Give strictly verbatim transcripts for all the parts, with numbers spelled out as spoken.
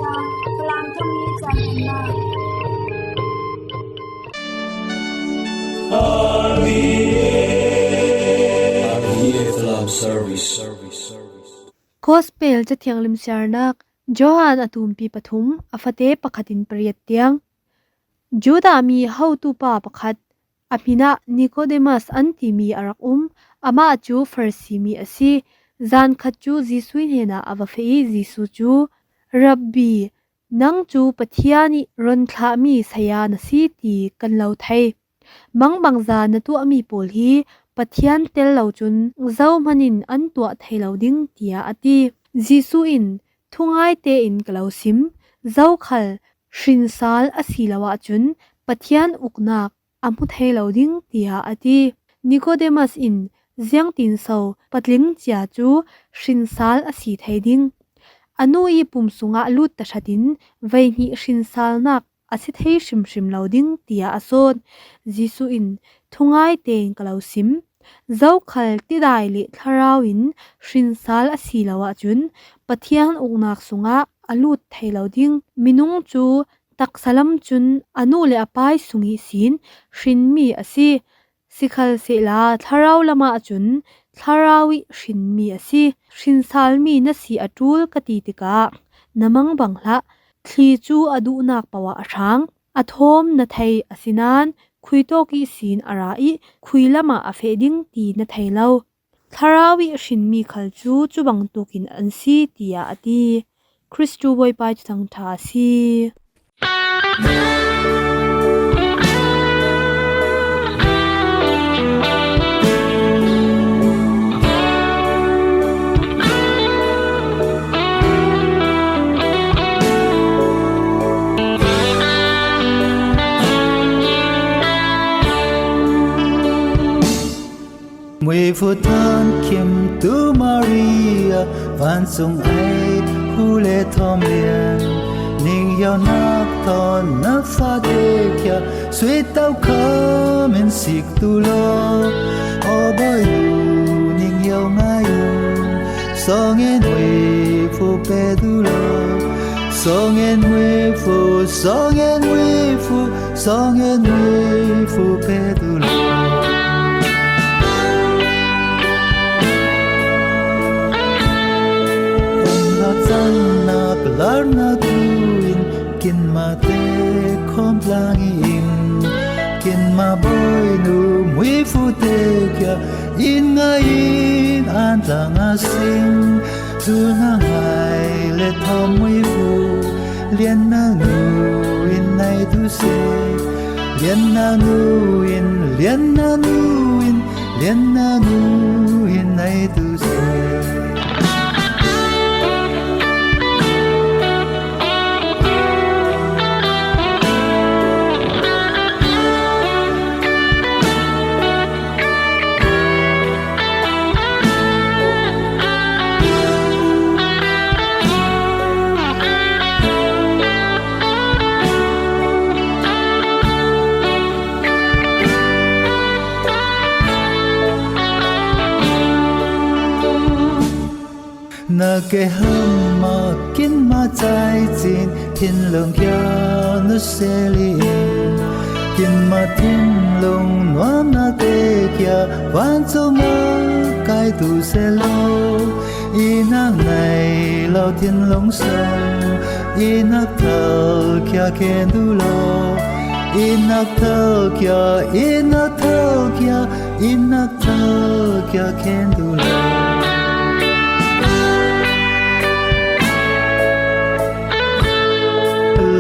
Falam thum ni chan na. R V A, R V A Falam Service. Gospel Cathiang limsiarnak, Johan a tumpi pathum, a fate pakhatin pariat tiang. Judah mi hotupa pakhat, a hminah Nicodemus an timi a rak um, amah cu Farasi mi a si. Zan khat cu Jesuh hnenah a va feh i Jesuh cu, Rabbi, nang cu Pathian i ron thlahmi saya na si ti kan lo thei. Mangbangza na tuahmi pawl hi Pathian tel lo cun zohman in an tuah thei lo ding, tiah a ti. Jesuh in, thungai tein ka lo sim, zokhal hrinsal a si lo ahcun Pathian uknak a hmu thei lo ding, tiah a ti. Nicodemus in, ziangtin so patling cia cu hrinsal a si thei ding? A nu i pum sungah lut tahratin veihnih hrinsalnak a si thei hrimhrim lo ding, tiah a sawt. Jesuh in, thungai tein ka lo sim, zokhal tidai le thlarau in hrinsal a si lo ahcun Pathian uknak sungah a lut thei lo ding. Minung cu taksa lam cun a nu le a pa i sung ihsin hrinmi a si. Sikhalsehla thlarau lam ahcun thlarau i hrinmi a si. Hrinsalmi na si a ṭul ka ti tikah na mangbang hlah. Thli cu a duhnak paoh ah a hrang. A thawm na thei, asinain khuitawk ihsin a ra i khui lam ah a feh ding ti na thei lo. Thlarau i hrinmi khal cu cu bangtuk in an si, tiah a ti. Kristu Bawipa i Thuthang ṭha a si. 每副弹琴都 Maria，万众爱呼来同连，你要拿到那发的家，谁祷告门息都了，哦，不如你要爱用，上眼为父白都了，上眼为父，上眼为父。 Sawng en mui fu pe tu lo. Ong na cang na pelar na tu in kin ma te khom plang in kin ma boy nu mui fu te kya in nga in an tlang a sing. Cu na ngai le thawm mui fu, lian na nu in nai tu se. Lian na nu in, lian na nu in, lian na nu in nai tu se. Na ke hama kin ma cai cin thinlung kya nu seli. Kin ma thinlung nuam na te kya van cu ma kai tu selo. Inak nai lo thinlung song inak thal kya ken tu lo. Inak thal kya, inak thal kya, inak thal kya ken tu lo.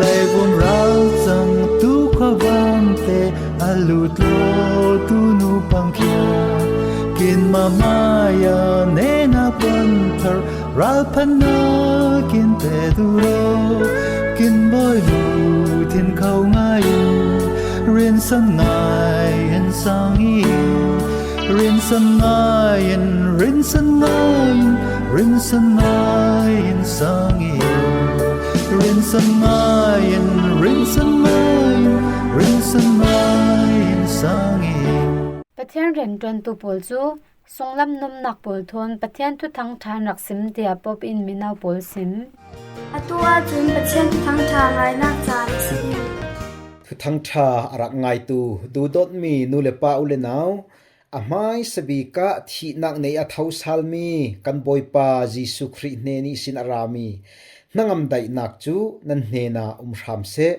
Leivum rau cang tu khuavang te a lut lo tu nu pang kia. Kin ma maya ne na pang thar rau phan na kin te tu lo. Kin boy lu thin khau ngai in rin san ngai in sang in. Rin san ngai in, rin san ngai in, rin san ngai in sang in. Rin san ngai in, rin san ngai in, rin san ngai in sang in. Pathian rianṭuantu pawl cu Sunglam nopnak pawl thawn Pathian thuthang ṭha in rak sim, tiah Pope in mino pawl sim. Atu ahcun Pathian thuthang ṭha ngainak ca rak si ding. Thuthang ṭha a rak ngaitu duhdawtmi nu le pa, u le nau, a hmaisa bik ah thihnak nei a tho salmi kan Bawipa Jesuh Khrih hnen ihsin a rami hnangam daihnak cu nan hnenah um hram seh.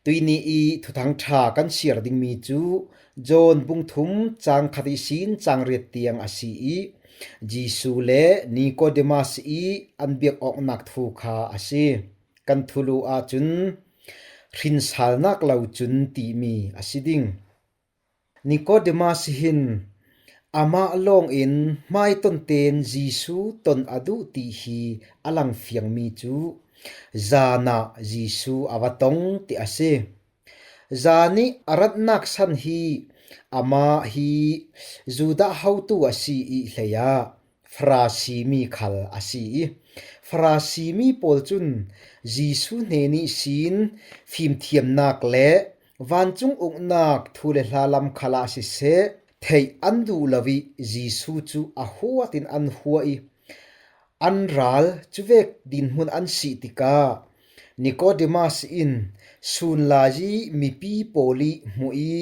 Tuihni i thuthang ṭha kan siar dingmi cu John bung thum cang khat ihsin cang riat tiang a si i Jesuh le Nikodemas i an biak awknak thu kha a si. Kan thulu ahcun hrinsalnak lo cun timi a si ding. Nikodemas hin amah lawngin hmaiton tein Jesuh ton a duh ti hi a langfiangmi cu zan ah Jesuh a va tong ti a si. Zan ih a ratnak san hi amah hi Judah hotu a si i hlei ah Farasi mi khal a si i, Farasi mi pawl cun Jesuh hnen ihsin fimthiamnak le vancung uknak thu le hla lam khalah siseh, theih an duh lo i Jesuh cu a huat in an hua i, an ral cuvek dinhmun an sih tikah, Nikodemas in sunlai i mipi pawl i hmuh i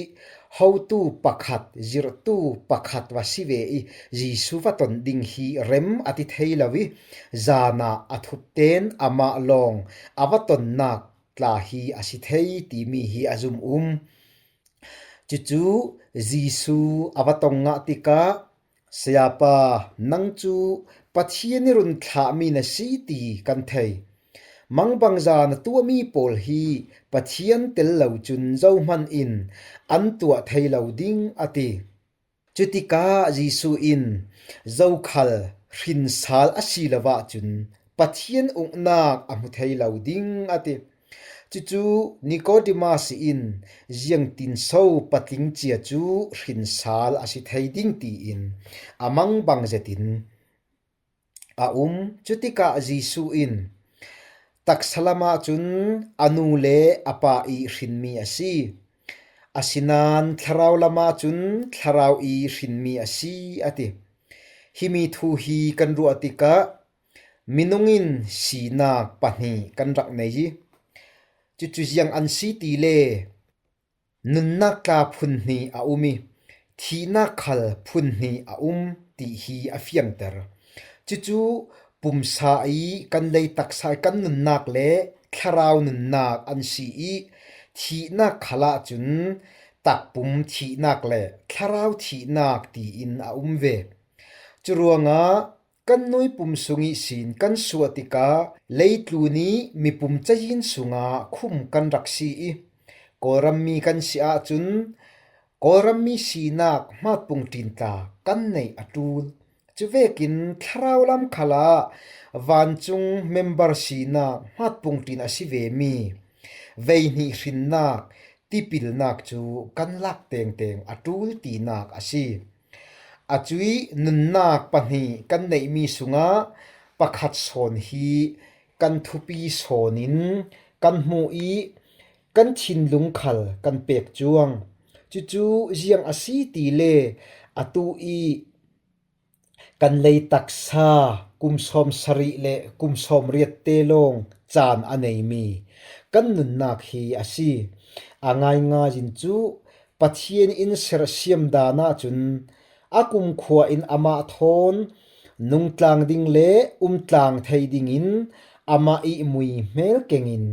hotu pakhat, zirhtu pakhat va si ve i Jesuh va ton ding hi rem a ti thei lo i, zan ah a thup tein amah lawng a va tonnak tla hi a si thei timi hi a zum um. Cucu Jesuh a va tong ngah tikah, "Sayapa, nang cu Pathian ih run thlahmi na si ti kan thei. Mangbangza na tuahmi pawl hi Pathian tel lo cun zohman in an tuah thei lo ding," a ti. Cutikah Jesuh in, "Zokhal hrinsal a si lo ahcun Pathian uknak a hmu thei lo ding," a ti. Cucu Nikodemas in, "Ziangtinso patling cia cu hrinsal a si thei ding?" tiin a mangbang zetin a um. Cutikah Jesuh in, "Taksa lam ahcun a nu le a pa ih hrinmi a si, asinain thlarau lam ahcun thlarau ih hrinmi a si," a ti. Himi thu hi kan ruah tikah, minung in sinak pahnih kan rak nei i, cucu ziang an si ti le, nunnak tla phun hnih a um i, thihnak khal phun hnih a um ti hi a fiangter. Cucu pumsa i kan lei taksa i kan nunnak le thlarau nunnak an si i, thihnak khal ahcun takpum thihnak le thlarau thihnak tiin a um ve. Curuangah kan nuipum sung ihsin kan suah tikah leitlun i mipum cayin sungah khum kan rak si i, Kawlrammi kan si ahcun Kawlrammi sinak hmatpung ṭin tla kan neih a ṭul. Cuvekin thlarau lam khalah vancung member sinak hmatpung ṭin a si vemi veihnih hrinnak, tipilnak cu kan lak tengteng a ṭul tinak a si. A cuih nunnak pahnih kan neihmi sungah pakhat sawn hi kan thupi sawn in kan hmuh i kan thinlung khal kan pek cuang. Cucu ziang a si ti le atu i kan lei taksa kum sawm sarih le kum sawm riat te lawng caan a neimi kan nunnak hi a si. A ngaingai in cu Pathian in serhsiam dan ahcun a kumkhua in amah thawn nungtlang ding le umtlang thei dingin amah ih muihmel kengin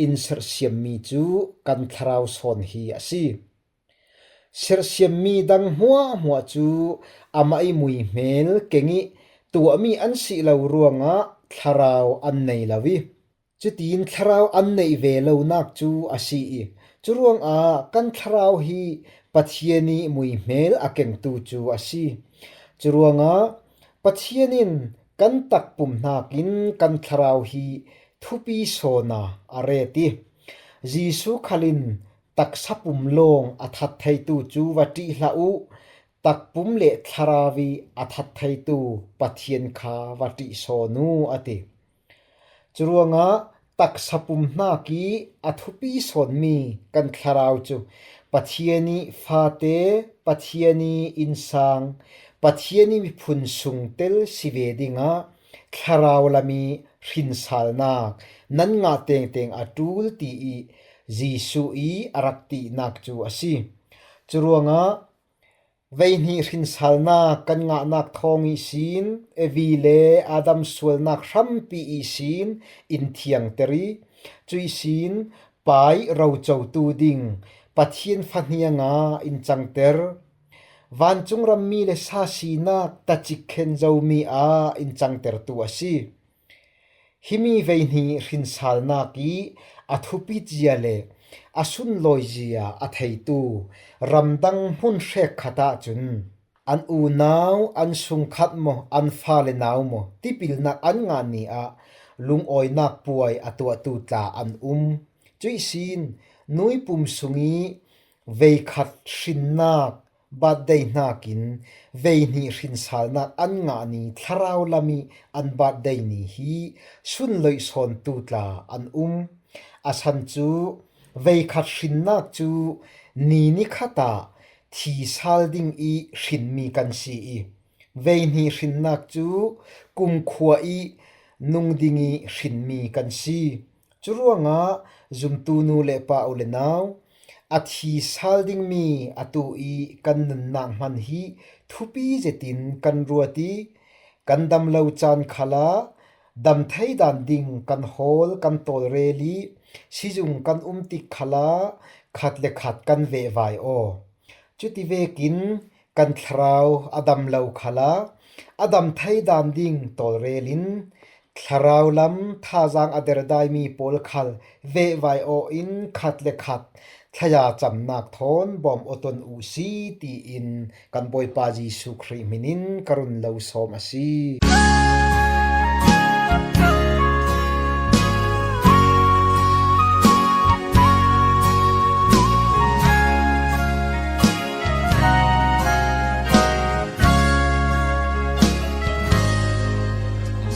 in serhsiammi cu kan thlarau sawn hi a si. Serhsiammi dang hmuahhmuah cu amah ih muihmel keng ih tuahmi an si lo ruangah thlarau an nei lo i, cutin thlarau an neih ve lonak cu a si i, curuangah kan thlarau hi Pathian ih muihmel a kengtu cu a si. Curuangah Pathian in kan takpum hnakin kan thlarau hi thupi sawn a a ret i, Jesuh khal in taksa pum lawng a that theitu cu va ṭih hlah u, takpum le thlarau ih a that theitu Pathian kha va ṭih sawn u, a ti. Curuangah taksa pum hnak ih a thupi sawnmi kan thlarau cu Pathian ih faate, Pathian ih innsang, Pathian i miphun sung tel si ve dingah thlarau lam i hrinsalnak nan ngah tengteng a ṭul ti i Jesuh i a rak tihnak cu a si. Curuangah veihnih hrinsalnak kan ngahnak thawng ihsin, Evi le Adam sualnak hrampi ihsin in thiangter i, cu ihsin Pa i rocotu ding Pathian fahniang ah in cangter. Vancung rammi le sa sinak tacik khen zomi ah in cangtertu a si. Himi veihnih hrinsalnak i a thupi zia le a sunlawi zia a theitu ramdang hmun hrekkhat ahcun an unau, an sungkhat maw, an fale nau maw, tipilnak an ngah ni ah lungawinak puai a tuahtu tla an um. Cuih sin, nui pum sung i veikhat hrinnak birthday hnakin veihnih hrinsalnak an ngah ni thlarau lam i an birthday ni hi sunloih sawntu tla an um. A san cu veikhat hrinnak cu ni nikhat ah thi sal ding i hrinmi kan si i, veihnih hrinnak cu kumkhua i nung ding i hrinmi kan si. Curuangah zumtu nu le pa u le nau, a thi sal dingmi atu i kan nunnak hman hi thupi zetin kan ruat i, kan dam lo caan khalah dam thei dan ding kan hawl kan tawlrel i, sizung kan um tik khalah khat le khat kan vehvai aw. Cuti vekin kan thlarau a dam lo khalah a dam thei dan ding tawlrel in, thlarau lam thazaang a derdaimi pawl khal vehvai aw in khat le khat thlaya camnak thawn bawm aw ton uh si, tiin kan Bawipa Jesuh Khrih hmin in ka run lo sawm a si.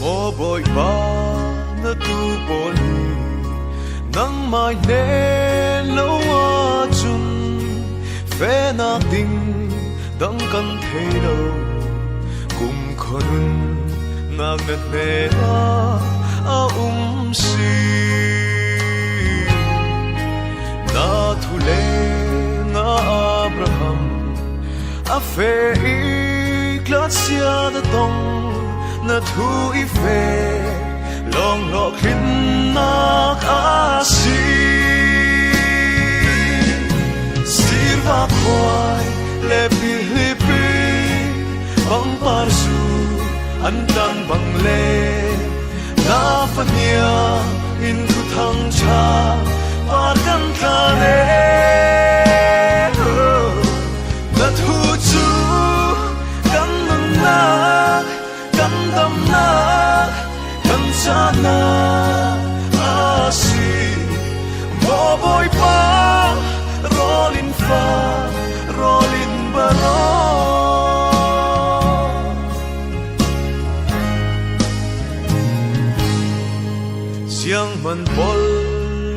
Maw Bawipa, na tu pawl hi nangmai hnen lo ahcun fehnak ding dang kan thei lo. Kumkhua nunnak na hnenah a um si. Na thu leng ah Abraham a feh i tlatsia ta tong na thu i feh lawnglawh tlinnak a si. Sirva khuai le pilhlipi bangpar zu an tlan bang le na fahniang in thuthang ṭha par kan tla le na thu cu kan nunnak, kan damnak, kan cahnak a si. Maw Bawipa, rawl in fa, rawl in baraw. Siangman pawl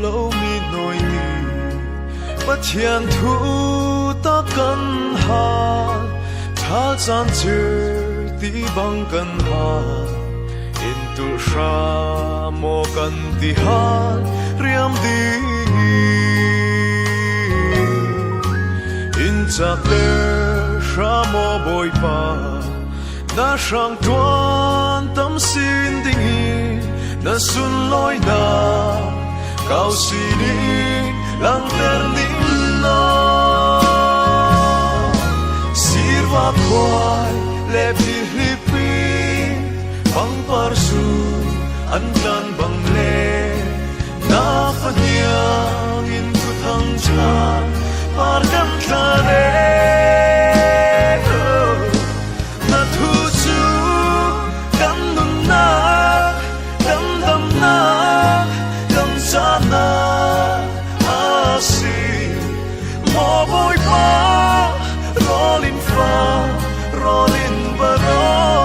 lomi hnawi ti Pathian thu tak kan hal, ṭha caan cir ti bang kan hal, in tulh hram aw kan ti hal riam ding hi. In cakter hram aw Bawipa, na hrang ṭuan tam sin ding hi, na sunlawinak kau sining langter ning naw. Sirva khuai le pilhlipi bangpar zu an tlan bang le na fahniang in thuthang ṭha par kan tla le na thu cu kan nunnak, kan damnak, kan cahnak a si. Maw Bawipa, rawl in fa, rawl in baraw.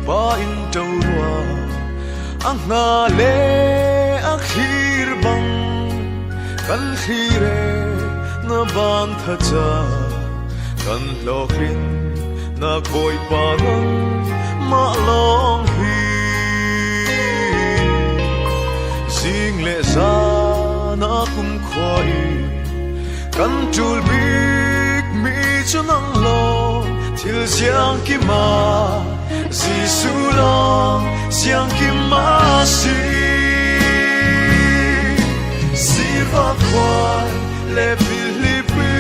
Pa in to rua, a nga le a khlir bang, kan khlir e na ban tha cha, kan hlawklin nak Bawipa nang mah lawng hi. Zing le zan a kumkhua i kan tul bik mi cu nang lawng, thil siangkima Jesuh lawng siangkima si. Sirva khuai le pilhlipi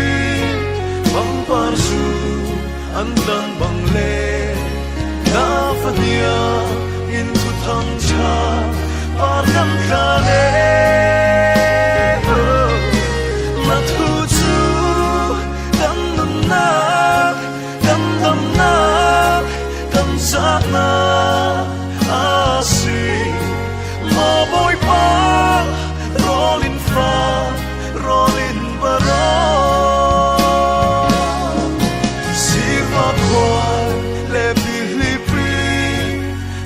bangpar zu an dang bang le na fahniang in thuthang ṭha par kan tla le na thu cu kan nunnak, kan damnak, kan caknak a si. Maw Bawipa, rawl in fa, rawl in baraw. Sirva khuai le pilhlipi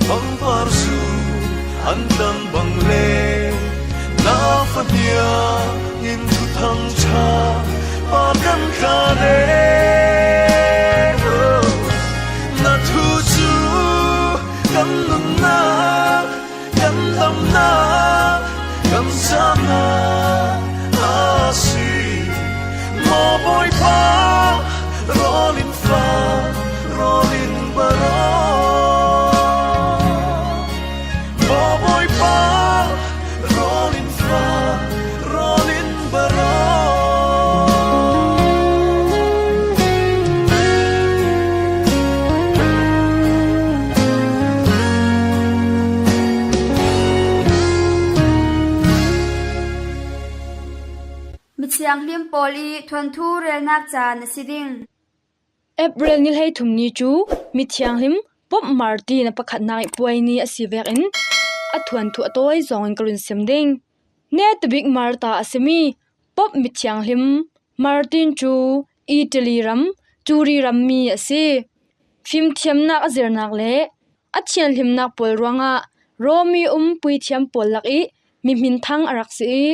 bangpar zu an dang bang le na fahniang in thuthang ṭha par kan tla le na thu cu kan nunnak, kan damnak, kan caknak a si. Maw Bawipa, rawl in fa, rawl in baraw. Maw Bawipa, rawl in fa, rawl in baraw. Mithianghlim pawl i thuanthu relnak caan a si ding. April ni hleithum ni cu mithianghlim Pope Martin a pakhatnak i puai ni a si vekin a thuanthu a tawi zawngin ka run sim ding. Netabik martar a simi Pope mithianghlim Martin cu Italy ram, Turi rammi a si. Fimthiamnak a zirnak le a thianhlimnak pawl ruangah Rome i um puithiam pawl lak i mihminthang a rak si i,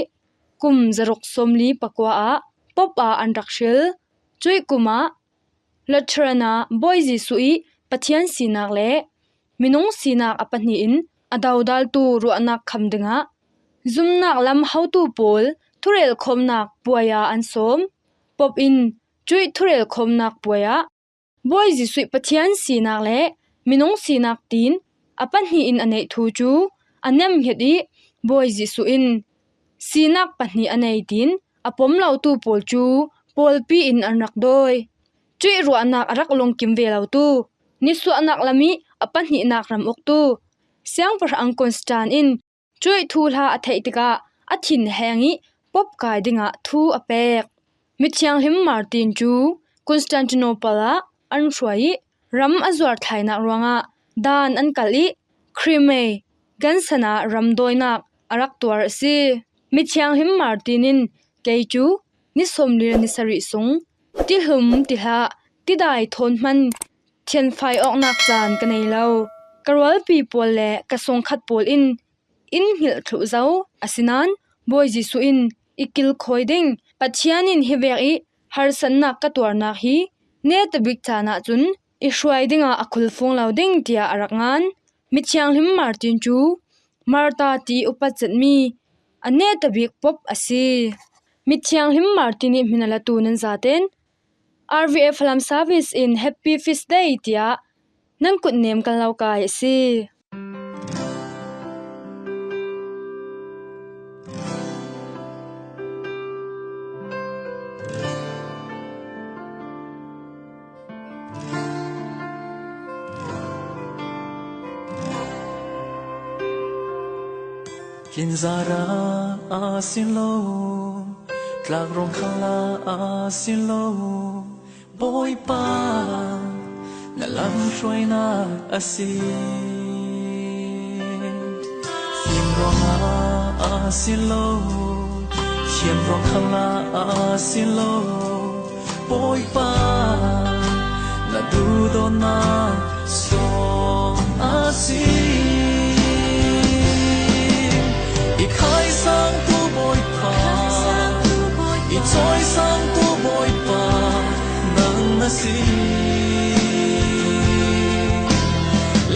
kum zaruk sawmli pakua ah Pope ah an rak hril. Cuih kum ah Lateran ah Bawi Jesuh i Pathian sinak le minung sinak a pahnih in a dodaltu ruahnak kham dingah zumnak lam hotu pawl thurelkhawmnak puai ah an sawm. Pope in cuih thurelkhawmnak puai ah Bawi Jesuh i Pathian sinak le minung sinak tiin a pahnih in a neih thu cu a nemhnget i, Bawi Jesuh in sinak pahnih a nei tiin a pom lotu pawl cu pawlpi in an rak dawi. Cuih ruahnak a rak lungkim ve lotu, nisuahnak lam i a pahnihnak ram uktu Siangpahrang Constant in cuih thuhla a theih tikah a thinheng i Pope kai dingah thu a pek. Mithianghlim Martin cu Constantinople ah an hruai i ram a zuarthlainak ruangah dan an kal i Crimea gansan ah ramdawinak a rak tuar a si. Mithianghlim Martin in kei cu ni sawmli le ni sarih sung tihlum, tihlah, tidai thawn hman thianfai awknak caan ka nei lo. Ka rualpi pawl le ka sungkhat pawl in in hngilh thluh zo. Asinain Bawi Jesuh in i kilkhawi ding Pathian in hi vek i harsatnak ka tuarnak hi netabik caan ahcun i hruai dingah a khulfung lo ding, tiah a rak ngan. Mithianghlim Martin cu martar ti upat zetmi a netabik Pope a si. Mithianghlim Martin i hmin a latu nan zaten R V F Falam Service in Happy Feast Day tiah nan kutnem kan lo kai a si. Tlin zara a si lo, tlak rawng khala a si lo, Bawipa na lam hruainak a si. Fim ruangah a si lo, thiam ruang khala a si lo, Bawipa na duhdawtnak si.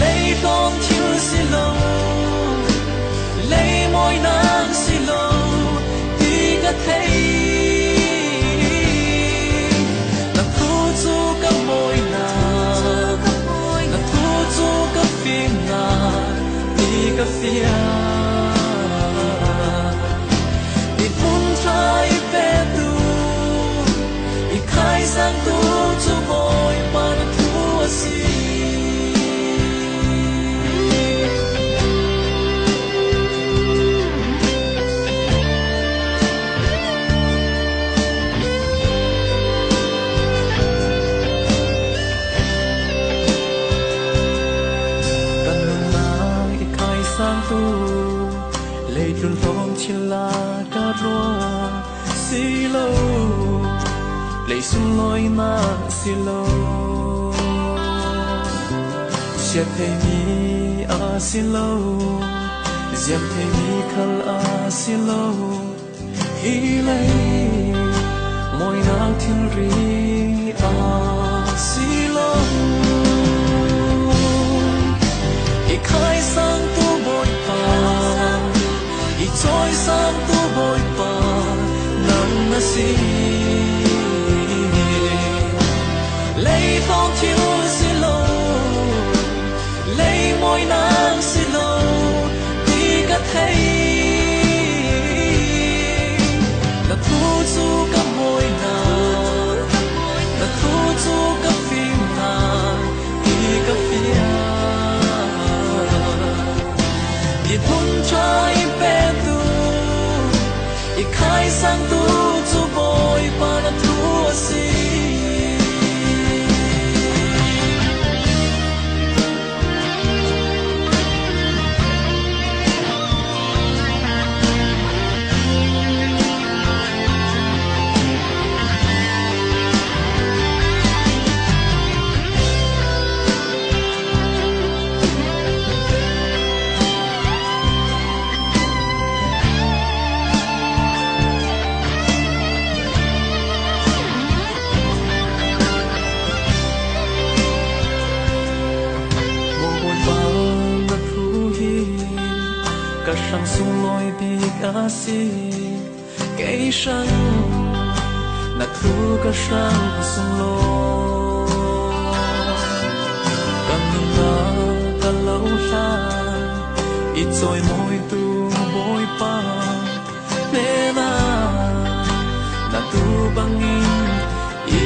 Leitlawm thil si lo, leimawi nang si lo, ti ka thei. Na thu chu ka mawina, na thu chu ka fimna, ti ka fiam. Dinhmun ṭha i petu, i khaisangtu chu Bawipa na thu a si. Kan nunna i khaisangtu, leitlun hlawm thil a ka ruah si lo, lei sunglawinak si lo, siat thei mi a si lo, ziam thei mi khal a si lo, hi leimawinak thilri a si lo. I khaisangtu Bawipa, i cawisangtu Bawipa nang na si. Leitlawm thil si lo, leimawinak si lo, ti ka thei. Na thu chu ka mawina, na thu chu ka fimna, ti ka fiam. Dinhmun ṭha i petu, i khaisangtu chu Bawipa na thu a si. Maw Bawipa, na thu hi ka hrang sunglawi bik a si. Kei hrang na thu ka hrang sunglawi, ka nunna ka lo hlan, i cawimawitu Bawipa hnenah na tu bangin i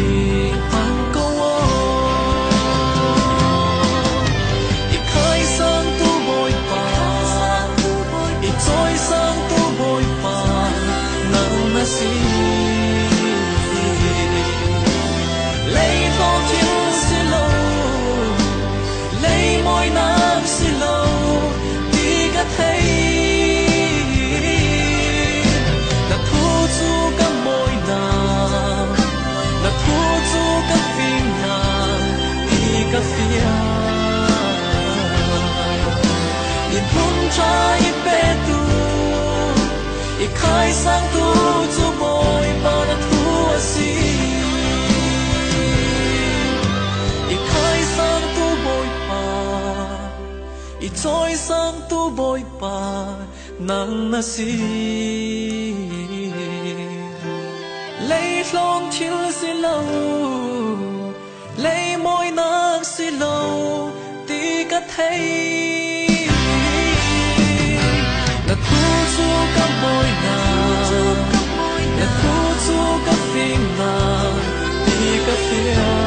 hmang ko aw. I khaisangtu Bawipa, i cawisangtu Bawipa nang na si. Leitlawm thil si lo, leimawinak si lo, ti ka thei. Na thu chu ka mawina, na thu chu ka fimna, ti ka fiam. Dinhmun ṭha i petu, i khaisangtu chu Bawipa na thu a si. I khaisangtu Bawipa, i cawisangtu Bawipa nang na si. Leitlawm thil si lo, leimawinak si lo, ti ka thei. Na thu chu ka mawina, na thu chu ka fimna, ti ka fiam.